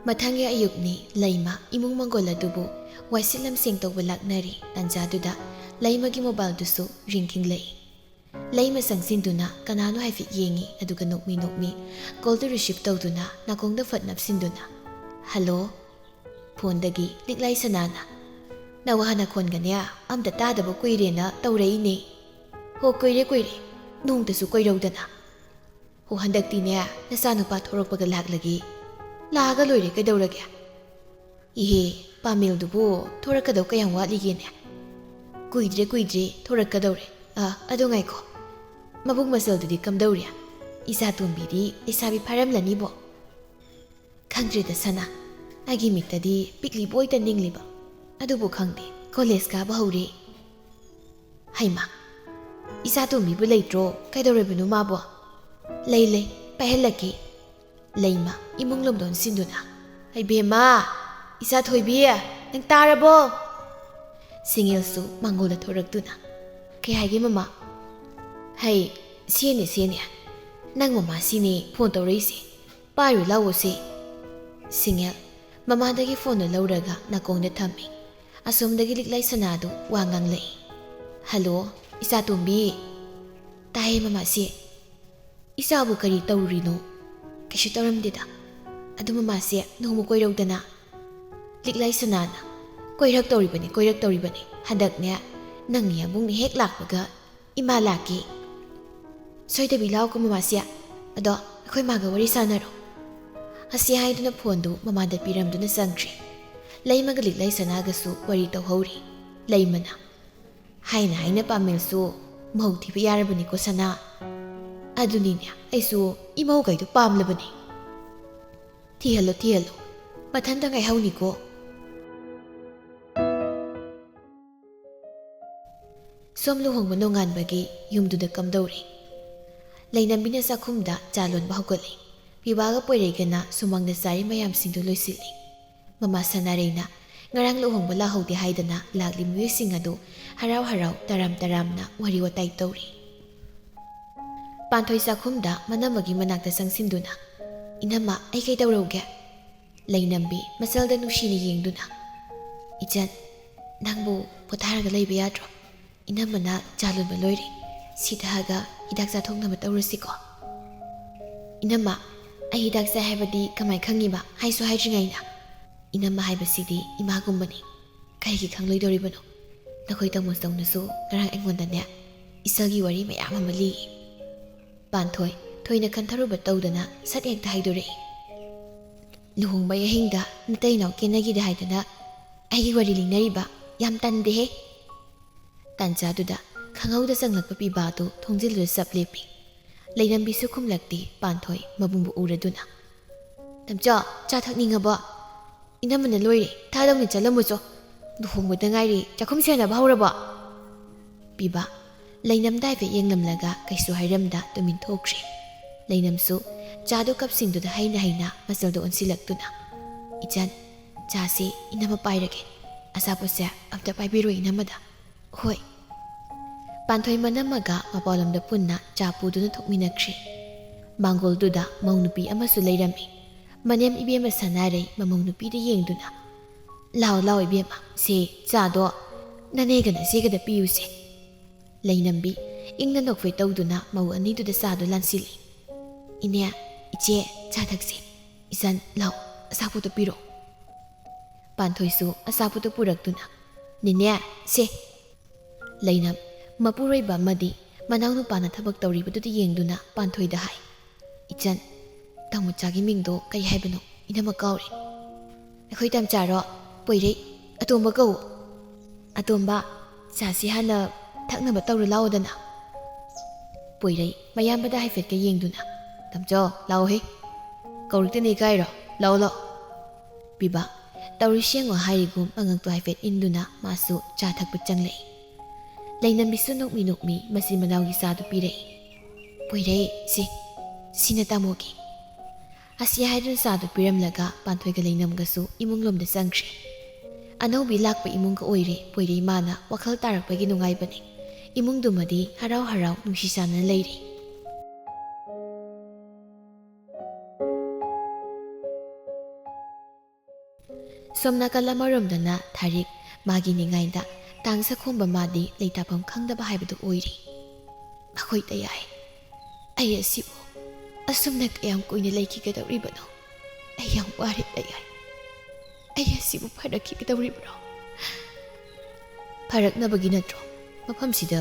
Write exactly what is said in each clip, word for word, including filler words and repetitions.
ꯃꯊꯪꯒꯤ ꯑꯌꯨꯛꯅꯤ꯫ ꯂꯩꯃ ꯏꯃꯨꯡ ꯃꯪꯒꯣꯜ ꯑꯗꯨꯕꯨ ꯋꯥꯏꯁꯤꯠ ꯂꯝꯁꯦꯡ ꯇꯧꯕ ꯂꯥꯛꯅꯔꯤ꯫ ꯇꯥꯟꯖꯥꯗꯨꯗ ꯂꯩꯃꯒꯤ ꯃꯣꯕꯥꯏꯜꯗꯨꯁꯨ ꯔꯤꯡ ꯈꯤꯡꯂꯛꯏ꯫ ꯂꯩꯃ ꯆꯪꯁꯤꯟꯗꯨꯅ ꯀꯅꯥꯅꯣ ꯍꯥꯏꯐꯦꯠ ꯌꯦꯡꯉꯤ, ꯑꯗꯨꯒ ꯅꯣꯛꯃꯤ ꯅꯣꯛꯃꯤ ꯀꯣꯜꯗꯨ ꯔꯤꯁꯤꯞ ꯇꯧꯗꯨꯅ ꯅꯥꯀꯣꯡꯗ ꯐꯠ ꯅꯞꯁꯤꯟꯗꯨꯅ, "ꯍꯜꯂꯣ?" ꯐꯣꯟꯗꯒꯤ ꯂꯤꯛꯂꯥꯏ ꯁꯅꯥꯅ, "ꯅꯋꯥ ꯅꯈꯣꯟꯒꯅꯦ ꯑꯝꯇ ꯇꯥꯗꯕ ꯀꯨꯏꯔꯦꯅ ꯇꯧꯔꯛꯏꯅꯦ꯫ ꯍꯣ, ꯀꯨꯏꯔꯦ ꯀꯨꯏꯔꯦ, ꯅꯣꯡꯇꯁꯨ ꯀꯣꯏꯔꯧꯗꯅ꯫ ꯍꯣ, ꯍꯟꯗꯛꯇꯤꯅꯦ ꯅꯆꯥꯅꯨꯄꯥ ꯊꯣꯔꯛꯄꯒ ꯂꯥꯛꯂꯒꯦ꯫ ꯂꯥꯛꯑꯒ ꯂꯣꯏꯔꯦ ꯀꯩꯗꯧꯔꯒꯦ꯫ ꯏꯍꯦ, ꯄꯥꯃꯦꯜꯗꯨꯕꯨ ꯊꯣꯔꯛꯀꯗꯧ ꯀꯌꯥꯝ ꯋꯥꯠꯂꯤꯒꯦꯅꯦ?" "ꯀꯨꯏꯗ꯭ꯔꯦ ꯀꯨꯏꯗ꯭ꯔꯦ, ꯊꯣꯔꯛꯀꯗꯧꯔꯦ꯫ ꯑ, ꯑꯗꯣ ꯉꯥꯏꯈꯣ, ꯃꯕꯨꯛ ꯃꯆꯜꯗꯨꯗꯤ ꯀꯝꯗꯧꯔꯤ? ꯏꯆꯥ ꯇꯣꯝꯕꯤꯗꯤ ꯂꯩꯁꯥꯕꯤ ꯐꯥꯔꯝꯂꯅꯤꯕꯣ?" "ꯈꯪꯗ꯭ꯔꯦꯗ ꯁꯅꯥ, ꯑꯩꯒꯤ ꯃꯤꯠꯇꯗꯤ ꯄꯤꯛꯂꯤꯕ ꯑꯣꯏꯇ ꯅꯤꯡꯂꯤꯕ꯫ ꯑꯗꯨꯕꯨ ꯈꯪꯗꯦ, ꯀꯣꯂꯦꯖ ꯀꯥꯕ ꯍꯧꯔꯦ꯫" "ꯍꯩꯃꯥ, ꯏꯆꯥ ꯇꯣꯝꯕꯤꯕꯨ ꯂꯩꯇ꯭ꯔꯣ? ꯀꯩꯗꯧꯔꯕꯅꯣ ꯃꯥꯕꯣ?" "ꯂꯩ ꯂꯩ, ꯄꯥꯏꯍꯜꯂꯛꯀꯦ꯫" ꯂꯩꯃ ꯏꯃꯨꯡ ꯂꯣꯝꯗ ꯑꯣꯟꯁꯤꯟꯗꯨꯅ, "ꯏꯕꯦꯝꯃ, ꯏꯆꯥ ꯊꯣꯏꯕꯤ, ꯅꯪ ꯇꯥꯔꯕꯣ?" ꯁꯤꯡꯉꯦꯜꯁꯨ ꯃꯥꯡꯒꯣꯜꯗ ꯊꯣꯔꯛꯇꯨꯅ, "ꯀꯩ ꯍꯥꯏꯒꯦ ꯃꯃꯥ?" "ꯍꯩ, ꯁꯤꯅꯦ ꯁꯤꯅꯦ, ꯅꯪ ꯃꯃꯥꯁꯤꯅꯦ ꯐꯣꯟ ꯇꯧꯔꯛꯏꯁꯦ꯫ ꯄꯥꯏꯔꯨ ꯂꯥꯎꯑꯣꯁꯦ꯫" ꯁꯤꯡꯉꯦꯜ ꯃꯃꯥꯗꯒꯤ ꯐꯣꯟꯗꯨ ꯂꯧꯔꯒ ꯅꯥꯀꯣꯡꯗ ꯊꯝꯃꯤ꯫ ꯑꯁꯣꯝꯗꯒꯤ ꯂꯤꯛꯂꯥꯏ ꯁꯅꯥꯗꯨ ꯋꯥ ꯉꯥꯡꯂꯛꯏ꯫ "ꯍꯜꯂꯣ, ꯏꯆꯥꯇꯣꯝꯕꯤ꯫" "ꯇꯥꯏꯌꯦ ꯃꯃꯥꯁꯦ꯫" "ꯏꯆꯥꯕꯨ ꯀꯔꯤ ꯇꯧꯔꯨꯔꯤꯅꯣ?" "ꯀꯩꯁꯨ ꯇꯧꯔꯝꯗꯦꯗ꯫ ꯑꯗꯨ ꯃꯃꯥꯁꯦ ꯅꯣꯡꯃ ꯀꯣꯏꯔꯧꯗꯅ꯫" ꯂꯤꯛꯂꯥꯏ ꯁꯅꯥꯅ, "ꯀꯣꯏꯔꯛꯇꯧꯔꯤꯕꯅꯤ, ꯀꯣꯏꯔꯛꯇꯧꯔꯤꯕꯅꯤ꯫ ꯍꯟꯗꯛꯅꯦ ꯅꯪꯒꯤ ꯌꯥꯕꯨꯡꯅ ꯍꯦꯛ ꯂꯥꯛꯄꯒ ꯏꯃꯥ ꯂꯥꯛꯀꯦ꯫ ꯁꯣꯏꯗꯕꯤ ꯂꯥꯛꯎꯀꯣ ꯃꯃꯥꯁꯦ꯫ ꯑꯗꯣ ꯑꯩꯈꯣꯏ ꯃꯥꯒ ꯋꯥꯔꯤ ꯁꯥꯟꯅꯔꯣ꯫" ꯑꯁꯤ ꯍꯥꯏꯗꯨꯅ ꯐꯣꯟꯗꯨ ꯃꯃꯥꯗ ꯄꯤꯔꯝꯗꯨꯅ ꯆꯪꯈ꯭ꯔꯦ꯫ ꯂꯩꯃꯒ ꯂꯤꯛꯂꯥꯏ ꯁꯅꯥꯒꯁꯨ ꯋꯥꯔꯤ ꯇꯧꯍꯧꯔꯤ꯫ ꯂꯩꯃꯅ, "ꯍꯥꯏꯅ ꯍꯥꯏꯅ ꯄꯥꯃꯦꯜꯁꯨ ꯃꯧ ꯊꯤꯕ ꯌꯥꯔꯕꯅꯤꯀꯣ ꯁꯅꯥ꯫ ꯑꯗꯨꯅꯤꯅꯦ, ꯑꯩꯁꯨ ꯏꯃꯧꯈꯩꯗꯣ ꯄꯥꯝꯂꯕꯅꯤ꯫ ꯊꯤꯍꯜꯂꯣ, ꯊꯤꯍꯜꯂꯣ꯫ ꯃꯊꯟꯇ ꯉꯥꯏꯍꯧꯅꯤꯀꯣ꯫" ꯁꯣꯝ ꯂꯨꯍꯣꯡꯕ ꯅꯣꯡꯉꯥꯟꯕꯒꯤ ꯌꯨꯝꯗꯨꯗ ꯀꯝꯗꯧꯔꯤ? ꯂꯩꯅꯝꯕꯤꯅ ꯆꯥꯛꯈꯨꯝꯗ ꯆꯥ ꯂꯣꯟꯕ ꯍꯧꯒꯠꯂꯤ꯫ ꯄꯤꯕꯥꯒ ꯄꯣꯏꯔꯩꯒꯅ ꯁꯨꯃꯥꯡꯗ ꯆꯥꯔꯤ ꯃꯌꯥꯝꯁꯤꯡꯗꯨ ꯂꯣꯏꯁꯤꯜꯂꯤ꯫ ꯃꯃꯥ ꯁꯅꯥꯔꯩꯅ ꯉꯔꯥꯡ ꯂꯨꯍꯣꯡꯕ ꯂꯥꯛꯍꯧꯗꯦ ꯍꯥꯏꯗꯅ ꯂꯥꯛꯂꯤ ꯃꯤꯑꯣꯏꯁꯤꯡ ꯑꯗꯨ ꯍꯔꯥꯎ ꯍꯔꯥꯎ ꯇꯔꯥꯝ ꯇꯔꯥꯝꯅ ꯋꯥꯔꯤ ꯋꯥꯇꯥꯏ ꯇꯧꯔꯤ꯫ ꯄꯥꯟꯊꯣꯏ ꯆꯥꯛꯈꯨꯝꯗ ꯃꯅꯝꯃꯒꯤ ꯃꯅꯥꯛꯇ ꯆꯪꯁꯤꯟꯗꯨꯅ, "ꯏꯅꯝꯃ, ꯑꯩ ꯀꯩꯗꯧꯔꯧꯒꯦ?" ꯂꯩꯅꯝꯕꯤ ꯃꯆꯜꯗ ꯅꯨꯡꯁꯤꯅ ꯌꯦꯡꯗꯨꯅ, "ꯏꯆꯟ, ꯅꯪꯕꯨ ꯄꯣꯊꯥꯔꯒ ꯂꯩꯕ ꯌꯥꯗ꯭ꯔꯣ? ꯏꯅꯝꯃꯅ ꯆꯥ ꯂꯣꯟꯕ ꯂꯣꯏꯔꯦ꯫ ꯁꯤ ꯊꯛꯑꯒ ꯍꯤꯗꯥꯛ ꯆꯥꯊꯣꯛꯅꯕ ꯇꯧꯔꯁꯤꯀꯣ?" "ꯏꯅꯝꯃ, ꯑꯩ ꯍꯤꯗꯥꯛ ꯆꯥꯏ ꯍꯥꯏꯕꯗꯤ ꯀꯃꯥꯏ ꯈꯪꯉꯤꯕ? ꯍꯥꯏꯁꯨ ꯍꯥꯏꯗ꯭ꯔꯤꯉꯩꯗ?" "ꯏꯅꯝꯃ ꯍꯥꯏꯕꯁꯤꯗꯤ ꯏꯃꯥꯒꯨꯝꯕꯅꯤ꯫ ꯀꯔꯤꯒꯤ ꯈꯪꯂꯣꯏꯗꯧꯔꯤꯕꯅꯣ? ꯅꯈꯣꯏ ꯇꯥꯃꯣ ꯆꯧꯅꯁꯨ ꯉꯔꯥꯡ ꯑꯩꯉꯣꯟꯗꯅꯦ, ꯏꯆꯜꯒꯤ ꯋꯥꯔꯤ ꯃꯌꯥꯝ ꯑꯃ ꯂꯤꯌꯦ꯫" ꯄꯥꯟꯊꯣꯏ ꯊꯣꯏꯅ ꯈꯟꯊꯔꯨꯕ ꯇꯧꯗꯅ ꯁꯠ ꯍꯦꯛꯇ ꯍꯥꯏꯗꯣꯔꯛꯏ꯫ "ꯂꯨꯍꯣꯡꯕꯩ ꯑꯍꯤꯡꯗ ꯅꯇꯩ ꯅꯥꯎ ꯀꯦꯅꯈꯤꯗꯦ ꯍꯥꯏꯗꯅ ꯑꯩꯒꯤ ꯋꯥꯔꯤ ꯂꯤꯅꯔꯤꯕ? ꯌꯥꯝ ꯇꯟꯗꯦꯍꯦ!" ꯇꯥꯟꯖꯥꯗꯨꯗ ꯈꯪꯍꯧꯗ ꯆꯪꯂꯛꯄ ꯄꯤꯕꯥꯗꯨ ꯊꯣꯡꯖꯤꯜꯗꯨꯗ ꯆꯞ ꯂꯦꯞꯄꯤ꯫ ꯂꯩꯅꯝꯕꯤꯁꯨ ꯈꯨꯝꯂꯛꯇꯦ, ꯄꯥꯟꯊꯣꯏ ꯃꯕꯨꯡꯕꯨ ꯎꯔꯗꯨꯅ꯫ "ꯇꯝꯆꯥ, ꯆꯥ ꯊꯛꯅꯤꯡꯉꯕꯣ? ꯏꯅꯝꯃꯅ ꯂꯣꯏꯔꯦ, ꯊꯥꯗꯧꯅ ꯆꯠꯂꯝꯃꯨꯆꯣ꯫ ꯂꯨꯍꯣꯡꯕꯗ ꯉꯥꯏꯔꯤ, ꯆꯥꯛꯈꯨꯝ ꯁꯦꯟꯅꯕ ꯍꯧꯔꯕꯣ?" ꯄꯤꯕ ꯂꯩꯅꯝꯗ ꯍꯥꯏꯐꯦꯠ ꯌꯦꯡꯂꯝꯂꯒ ꯀꯩꯁꯨ ꯍꯥꯏꯔꯝꯗ ꯇꯨꯃꯤꯟ ꯊꯣꯛꯈ꯭ꯔꯦ꯫ ꯂꯩꯅꯝꯁꯨ ꯆꯥꯗꯨ ꯀꯞꯁꯤꯡꯗꯨꯗ ꯍꯩꯅ ꯍꯩꯅ ꯃꯆꯜꯗꯨ ꯑꯣꯟꯁꯤꯜꯂꯛꯇꯨꯅ, "ꯏꯆꯟ, ꯆꯥꯁꯤ ꯏꯅꯝꯃ ꯄꯥꯏꯔꯒꯦ꯫ ꯑꯆꯥꯄꯣꯠꯁꯦ ꯑꯝꯇ ꯄꯥꯏꯕꯤꯔꯣ ꯏꯅꯝꯃꯗ꯫" "ꯍꯣꯏ꯫" ꯄꯥꯟꯊꯣꯏ ꯃꯅꯝꯃꯒ ꯃꯄꯥꯎꯂꯝꯗ ꯄꯨꯟꯅ ꯆꯥ ꯄꯨꯗꯨꯅ ꯊꯣꯛꯃꯤꯟꯅꯈ꯭ꯔꯦ꯫ ꯃꯥꯡꯒꯣꯜꯗꯨꯗ ꯃꯧ ꯅꯨꯄꯤ ꯑꯃꯁꯨ ꯂꯩꯔꯝꯃꯤ꯫ ꯃꯅꯦꯝ ꯏꯕꯦꯝꯃ ꯁꯅꯥꯔꯩ ꯃꯃꯧ ꯅꯨꯄꯤꯗ ꯌꯦꯡꯗꯨꯅ, "ꯂꯥꯎ ꯂꯥꯎ ꯏꯕꯦꯝꯃ, ꯁꯦ ꯆꯥꯗꯣ ꯅꯅꯦꯒ ꯅꯆꯦꯒꯗ ꯄꯤꯌꯨꯁꯦ꯫" ꯂꯩꯅꯝꯕꯤ ꯏꯪꯅ ꯅꯣꯛꯐꯦ ꯇꯧꯗꯨꯅ ꯃꯧ ꯑꯅꯤꯗꯨꯗ ꯆꯥꯗꯨ ꯂꯥꯟꯁꯤꯜꯂꯤ꯫ "ꯏꯅꯦ, ꯏꯆꯦ, ꯆꯥ ꯊꯛꯁꯤ꯫ ꯏꯆꯟ, ꯂꯥꯎ, ꯑꯆꯥꯄꯣꯠꯇꯨ ꯄꯤꯔꯛꯑꯣ꯫" ꯄꯥꯟꯊꯣꯏꯁꯨ ꯑꯆꯥꯄꯣꯠꯇꯨ ꯄꯨꯔꯛꯇꯨꯅ, "ꯅꯦꯅꯦ, ꯁꯦ꯫" ꯂꯩꯅꯝ ꯃꯄꯨꯔꯣꯏꯕ ꯑꯃꯗꯤ ꯃꯅꯥꯎꯅꯨꯄꯥꯅ ꯊꯕꯛ ꯇꯧꯔꯤꯕꯗꯨꯗ ꯌꯦꯡꯗꯨꯅ ꯄꯥꯟꯊꯣꯏꯗ ꯍꯥꯏ, "ꯏꯆꯟ, ꯇꯥꯃꯣꯆꯥꯒꯤ ꯃꯤꯡꯗꯣ ꯀꯩ ꯍꯥꯏꯕꯅꯣ? ꯏꯅꯝꯃ ꯀꯥꯎꯔꯦ꯫" "ꯑꯩꯈꯣꯏ ꯇꯥꯃꯣꯆꯥꯔꯣ? ꯄꯣꯏꯔꯩ, ꯑꯇꯣꯝꯕ ꯀꯧ꯫ ꯑꯇꯣꯝꯕ, ꯆꯥꯁꯤ ꯍꯥꯟꯅ ꯊꯛꯅꯕ ꯇꯧꯔꯨ ꯂꯥꯛꯑꯣꯗꯅ꯫" ꯄꯣꯏꯔꯩ ꯃꯌꯥꯝꯕꯗ ꯍꯥꯏꯐꯦꯠꯀ ꯌꯦꯡꯗꯨꯅ, "ꯇꯥꯃꯣꯆꯥ, ꯂꯥꯛꯑꯣꯍꯦ꯫ ꯀꯧꯔꯛꯇꯅ ꯏꯀꯥꯏꯔꯣ? ꯂꯥꯛꯑꯣ, ꯂꯥꯛꯑꯣ꯫" ꯄꯤꯕ ꯇꯧꯔꯤꯁꯤ ꯌꯦꯡꯉꯣ ꯍꯥꯏꯔꯤꯒꯨꯝ ꯑꯉꯛꯇꯣ ꯍꯥꯏꯐꯦꯠ ꯏꯟꯗꯨꯅ ꯃꯥꯁꯨ ꯆꯥ ꯊꯛꯄ ꯆꯪꯂꯛꯏ꯫ ꯂꯩꯅꯝꯕꯤꯁꯨ ꯅꯣꯛꯃꯤ ꯅꯣꯛꯃꯤ ꯃꯆꯤꯟ ꯃꯅꯥꯎꯒꯤ ꯆꯥꯗꯨ ꯄꯤꯔꯛꯏ꯫ "ꯄꯣꯏꯔꯩ, ꯁꯤ, ꯁꯤꯅ ꯇꯥꯃꯣꯒꯤ꯫" ꯑꯁꯤ ꯍꯥꯏꯗꯨꯅ ꯆꯥꯗꯨ ꯄꯤꯔꯝꯂꯒ ꯄꯥꯟꯊꯣꯏꯒ ꯂꯩꯅꯝꯒꯁꯨ ꯏꯃꯨꯡꯂꯣꯝꯗ ꯆꯪꯈ꯭ꯔꯦ꯫ ꯑꯅꯧꯕꯤ ꯂꯥꯛꯄ ꯏꯃꯨꯡꯒ ꯑꯣꯏꯔꯦ ꯄꯣꯏꯔꯩ ꯃꯥꯅ ꯋꯥꯈꯜ ꯇꯥꯔꯛꯄꯒꯤ ꯅꯨꯡꯉꯥꯏꯕꯅꯤ꯫ ꯏꯃꯨꯡꯗꯨꯃꯗꯤ ꯍꯔꯥꯎ ꯍꯔꯥꯎ ꯅꯨꯡꯁꯤ ꯆꯥꯟꯅꯅ ꯂꯩꯔꯤ꯫ ꯁꯣꯝ ꯅꯥꯀꯜ ꯑꯃꯔꯣꯝꯗꯅ ꯊꯥꯔꯤꯛ ꯃꯥꯒꯤ ꯅꯤꯡꯉꯥꯏꯗ ꯇꯥꯡ ꯁꯈꯣꯝꯕ ꯃꯥꯗꯤ ꯂꯩꯇꯥꯐꯝ ꯈꯪꯗꯕ ꯍꯥꯏꯕꯗꯨ ꯑꯣꯏꯔꯤ꯫ ꯑꯩꯈꯣꯏ ꯇꯌꯥꯏ, ꯑꯩ ꯑꯁꯤꯕꯨ ꯑꯁꯨꯝꯅ ꯀꯌꯥꯝ ꯀꯨꯏꯅ ꯂꯩꯈꯤꯒꯗꯧꯔꯤꯕꯅꯣ? ꯑꯩ ꯌꯥꯝ ꯋꯥꯔꯦ ꯇꯌꯥꯏ꯫ ꯑꯩ ꯑꯁꯤꯕꯨ ꯐꯔꯛꯈꯤꯒꯗꯧꯔꯤꯕ꯭ꯔꯣ? ꯐꯔꯛꯅꯕꯒꯤ ꯅꯠꯇ꯭ꯔꯣ ꯃꯐꯝꯁꯤꯗ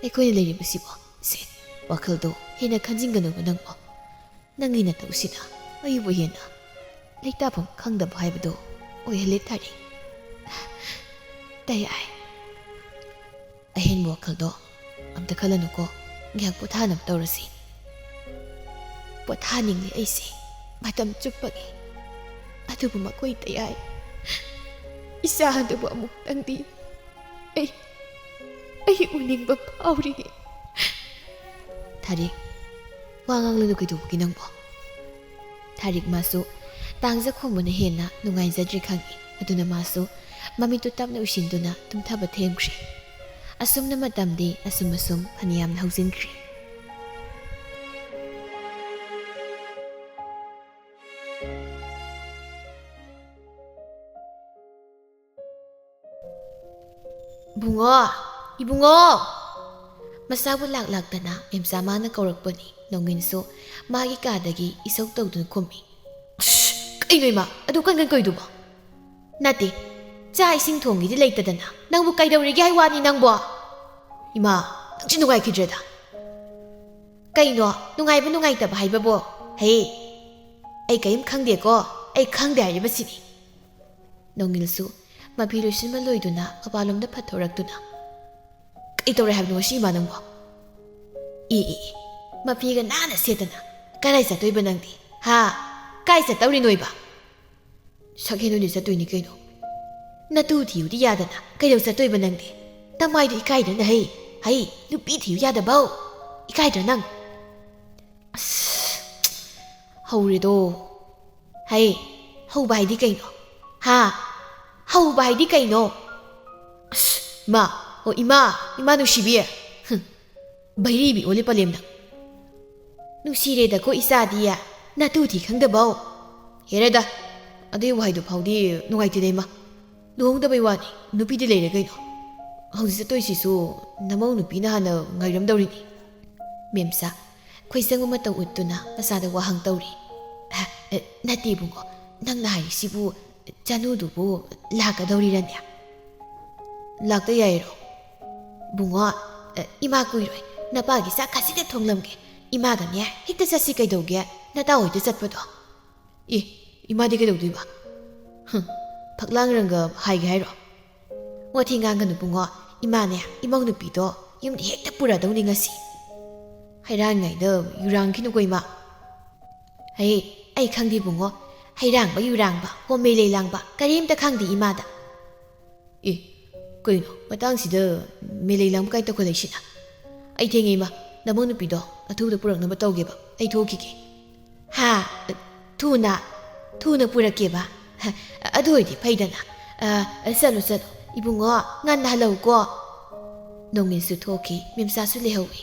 ꯑꯩꯈꯣꯏꯅ ꯂꯩꯔꯤꯕꯁꯤꯕꯣ? ꯁꯦ, ꯋꯥꯈꯜꯗꯣ ꯍꯦꯟꯅ ꯈꯟꯖꯤꯟꯒꯅꯨꯕ ꯅꯪꯕꯣ꯫ ꯅꯪꯒꯤ ꯅꯇꯧꯁꯤꯅ ꯑꯩꯕꯨ ꯍꯦꯟꯅ ꯂꯩꯇꯥꯐꯝ ꯈꯪꯗꯕ ꯍꯥꯏꯕꯗꯨ ꯑꯣꯏꯍꯜꯂꯦ ꯊꯥꯔꯤꯛ꯫ ꯇꯌꯥꯏ, ꯑꯍꯦꯟꯕ ꯋꯥꯈꯜꯗꯣ ꯑꯝꯇ ꯈꯜꯂꯅꯨꯀꯣ꯫ ꯉꯥꯏꯍꯥꯛ ꯄꯣꯊꯥꯅꯕ ꯇꯧꯔꯁꯤ꯫ ꯄꯣꯊꯥꯅꯤꯡꯂꯤ ꯑꯩꯁꯦ ꯃꯇꯝ ꯆꯨꯞꯄꯒꯤ꯫ ꯑꯗꯨꯕꯨ ꯃꯈꯣꯏ ꯇꯌꯥꯏ, ꯏꯆꯥ ꯑꯗꯨꯕꯨ ꯑꯃꯨꯛꯇꯪꯗꯤ ꯑꯩ, ꯑꯩ ꯎꯅꯤꯡꯕ ꯐꯥꯎꯔꯤ꯫ ꯊꯥꯔꯤꯛ, ꯋꯥ ꯉꯥꯡꯂꯅꯨ ꯀꯩꯗꯧꯕꯒꯤ ꯅꯪꯕꯣ? ꯊꯥꯔꯤꯛ ꯃꯥꯁꯨ ꯇꯥꯡꯖ ꯈꯣꯝꯕꯅ ꯍꯦꯟꯅ ꯅꯨꯡꯉꯥꯏꯖꯗ꯭ꯔꯦ ꯈꯪꯏ꯫ ꯑꯗꯨꯅ ꯃꯥꯁꯨ ꯃꯃꯤꯠꯇꯨ ꯇꯞꯅ ꯎꯏꯁꯤꯟꯗꯨꯅ ꯇꯨꯝꯊꯕ ꯊꯦꯝꯈ꯭ꯔꯦ꯫ ꯑꯁꯨꯝꯅ ꯃꯇꯝꯗꯤ ꯑꯁꯨꯝ ꯑꯁꯨꯝ ꯐꯅꯌꯥꯝꯅ ꯍꯧꯖꯤꯟꯈ꯭ꯔꯦ꯫ ꯕꯨꯡꯉꯣ, ꯏꯕꯨꯡꯉꯣ! ꯃꯆꯥꯕꯨ ꯂꯥꯛ ꯂꯥꯛꯇꯅ ꯃꯦꯝꯆꯥ ꯃꯥꯅ ꯀꯧꯔꯛꯄꯅꯤ꯫ ꯅꯣꯡꯉꯤꯟꯁꯨ ꯃꯥꯒꯤ ꯀꯥꯗꯒꯤ ꯏꯁꯧ ꯇꯧꯗꯨꯅ ꯈꯨꯝꯃꯤ꯫ ꯑꯁ, ꯀꯩꯅꯣ ꯏꯃꯥ, ꯑꯗꯨ ꯀꯟ ꯀꯟ ꯀꯧꯏꯗꯨꯕꯣ? ꯅꯠꯇꯦ, ꯆꯥꯛ ꯏꯁꯤꯡ ꯊꯣꯡꯒꯦꯗꯤ ꯂꯩꯇꯗꯅ ꯅꯪꯕꯨ ꯀꯩꯗꯧꯔꯤꯒꯦ ꯍꯥꯏ ꯋꯥꯅꯤ ꯅꯪꯕꯣ? ꯏꯃꯥ, ꯅꯪꯁꯤ ꯅꯨꯡꯉꯥꯏꯈꯤꯗ꯭ꯔꯦꯗ꯫ ꯀꯩꯅꯣ ꯅꯨꯡꯉꯥꯏꯕ ꯅꯨꯡꯉꯥꯏꯇꯕ ꯍꯥꯏꯕꯕꯣ? ꯍꯦ, ꯑꯩ ꯀꯔꯤꯝ ꯈꯪꯗꯦꯀꯣ, ꯑꯩ ꯈꯪꯗꯦ ꯍꯥꯏꯔꯤꯕꯁꯤꯅꯤ꯫ ꯅꯣꯡꯉꯤꯜꯁꯨ ꯃꯐꯤ ꯂꯣꯏꯁꯤꯟꯕ ꯂꯣꯏꯗꯨꯅ ꯃꯄꯥꯟꯂꯣꯝꯗ ꯐꯠꯊꯣꯔꯛꯇꯨꯅ, "ꯀꯩ ꯇꯧꯔꯦ ꯍꯥꯏꯕꯅꯣ ꯉꯁꯤ ꯏꯃꯥ ꯅꯪꯕꯣ? ꯑꯦ, ꯑꯦ, ꯑꯦ, ꯃꯐꯤꯒ ꯅꯥꯟꯅ ꯁꯦꯠꯇꯅ ꯀꯗꯥꯏ ꯆꯠꯇꯣꯏꯕ ꯅꯪꯗꯤ? ꯍꯥ? ꯀꯥꯏ ꯆꯠꯇꯧꯔꯤꯅꯣꯏꯕ?" "ꯁꯛꯍꯦꯟ ꯑꯣꯏꯅ ꯆꯠꯇꯣꯏꯅꯤ ꯀꯩꯅꯣ꯫ ꯅꯇꯨ ꯊꯤꯌꯨꯗꯤ ꯌꯥꯗꯅ ꯀꯩꯗꯧ ꯆꯠꯇꯣꯏꯕ ꯅꯪꯗꯤ? ꯇꯃꯥꯏꯗꯣ ꯏꯀꯥꯏꯗ꯭ꯔꯅ ꯍꯩ? ꯍꯩ, ꯅꯨꯄꯤ ꯊꯤꯌꯨ ꯌꯥꯗꯕꯧ? ꯏꯀꯥꯏꯗ꯭ꯔ ꯅꯪ?" ꯑꯁ, ꯍꯧꯔꯦꯗꯣ꯫ ꯍꯩ, ꯍꯧꯕ ꯍꯥꯏꯗꯤ ꯀꯩꯅꯣ? ꯍꯥ? ꯍꯧꯕ ꯍꯥꯏꯗꯤ ꯀꯩꯅꯣ? ꯑꯁ, ꯏꯃꯥ, ꯑꯣ ꯏꯃꯥ, ꯏꯃꯥ ꯅꯨꯡꯁꯤꯕꯤ꯫ ꯍꯨꯝ, ꯕꯩꯔꯤꯕꯤ ꯑꯣꯜꯂꯦ ꯄꯂꯦꯝꯅ꯫ ꯅꯨꯡꯁꯤꯔꯦꯗꯀꯣ ꯏꯆꯥꯗꯤ, ꯅꯇꯨ ꯊꯤ ꯈꯪꯗꯕꯧ꯫ ꯍꯦꯔꯦꯗ, ꯑꯗꯨꯏ ꯋꯥꯍꯩꯗꯨ ꯐꯥꯎꯗꯤ ꯅꯨꯡꯉꯥꯏꯇꯦꯗ ꯏꯃꯥ꯫ ꯂꯨꯍꯣꯡꯗꯕꯩ ꯋꯥꯅꯤ, ꯅꯨꯄꯤꯗꯤ ꯂꯩꯔꯦ ꯀꯩꯅꯣ꯫ ꯍꯧꯖꯤꯛ ꯆꯠꯇꯣꯏꯁꯤꯁꯨ ꯅꯃꯧ ꯅꯨꯄꯤꯅ ꯍꯥꯟꯅ ꯉꯥꯏꯔꯝꯗꯧꯔꯤꯅꯤ꯫ ꯃꯦꯝꯆꯥ, ꯈꯣꯏꯁꯪꯕ ꯃꯇꯧ ꯎꯠꯇꯨꯅ ꯃꯆꯥꯗ ꯋꯥꯍꯪ ꯇꯧꯔꯤ꯫ ꯑ, ꯑ, ꯅꯠꯇꯦ ꯏꯕꯨꯡꯉꯣ, ꯅꯪꯅ ꯍꯥꯏꯔꯤꯁꯤꯕꯨ ꯆꯥꯅꯨꯗꯨꯕꯨ ꯂꯥꯛꯀꯗꯧꯔꯤꯔꯅꯦ? ꯂꯥꯛꯇ ꯌꯥꯏꯔꯣ? ꯕꯨꯡꯉꯣ, ꯑ, ꯏꯃꯥ ꯀꯨꯏꯔꯣꯏ, ꯅꯄꯥꯒꯤ ꯆꯥꯛ ꯈꯖꯤꯛꯇ ꯊꯣꯡꯂꯝꯒꯦ꯫ ꯏꯃꯥꯒꯅꯦ ꯍꯦꯛꯇ ꯆꯠꯁꯤ ꯀꯩꯗꯧꯒꯦ, ꯅꯇꯥ ꯍꯣꯏꯗ ꯆꯠꯄꯗꯣ? ꯑꯦ, ꯏꯃꯥꯗꯤ ꯀꯩꯗꯧꯗꯣꯏꯕ? ꯍꯨꯝ, ꯐꯛꯂꯥꯡ ꯔꯪꯒ ꯍꯥꯏꯒꯦ ꯍꯥꯏꯔꯣ? ꯋꯥꯊꯤ ꯉꯥꯡꯒꯅꯨ ꯕꯨꯡꯉꯣ, ꯏꯃꯥꯅꯦ ꯏꯃꯧ ꯅꯨꯄꯤꯗꯣ ꯌꯨꯝꯗ ꯍꯦꯛꯇ ꯄꯨꯔꯗꯧꯅꯤ ꯉꯁꯤ꯫ ꯍꯩꯔꯥꯡꯉꯩꯗ ꯌꯨꯔꯥꯡꯈꯤꯅꯨꯀꯣ ꯏꯃꯥ꯫ ꯍꯩ, ꯑꯩ ꯈꯪꯗꯦ ꯕꯨꯡꯉꯣ, ꯍꯩꯔꯥꯡꯕ ꯌꯨꯔꯥꯡꯕ ꯍꯣ ꯃꯦꯂꯩ ꯂꯥꯡꯕ ꯀꯔꯤꯝꯇ ꯈꯪꯗꯦ ꯏꯃꯥꯗ꯫ ꯑꯦ, ꯀꯩꯅꯣ ꯃꯇꯥꯡꯁꯤꯗ ꯃꯦꯂꯩ ꯂꯥꯡꯕ ꯀꯥꯏ ꯇꯧꯈꯠꯂꯛꯏꯁꯤꯅ? ꯑꯩ ꯊꯦꯡꯉꯦ ꯏꯃꯥ, ꯅꯃꯧ ꯅꯨꯄꯤꯗꯣ ꯑꯊꯨꯕꯗ ꯄꯨꯔꯛꯅꯕ ꯇꯧꯒꯦꯕ, ꯑꯩ ꯊꯣꯛꯈꯤꯒꯦ꯫ ꯍꯥ? ꯊꯨꯅ? ꯊꯨꯅ ꯄꯨꯔꯛꯀꯦꯕ? ꯍ, ꯑꯗꯨ ꯑꯣꯏꯗꯤ ꯐꯩꯗꯅ꯫ ꯑ, ꯆꯠꯂꯣ, ꯆꯠꯂꯣ꯫ ꯏꯕꯨꯡꯉꯣ, ꯉꯟꯅ ꯍꯜꯂꯛꯎꯀꯣ꯫ ꯅꯣꯡꯉꯤꯟꯁꯨ ꯊꯣꯛꯈꯤ, ꯃꯦꯝꯆꯥꯁꯨ ꯂꯩꯍꯧꯏ꯫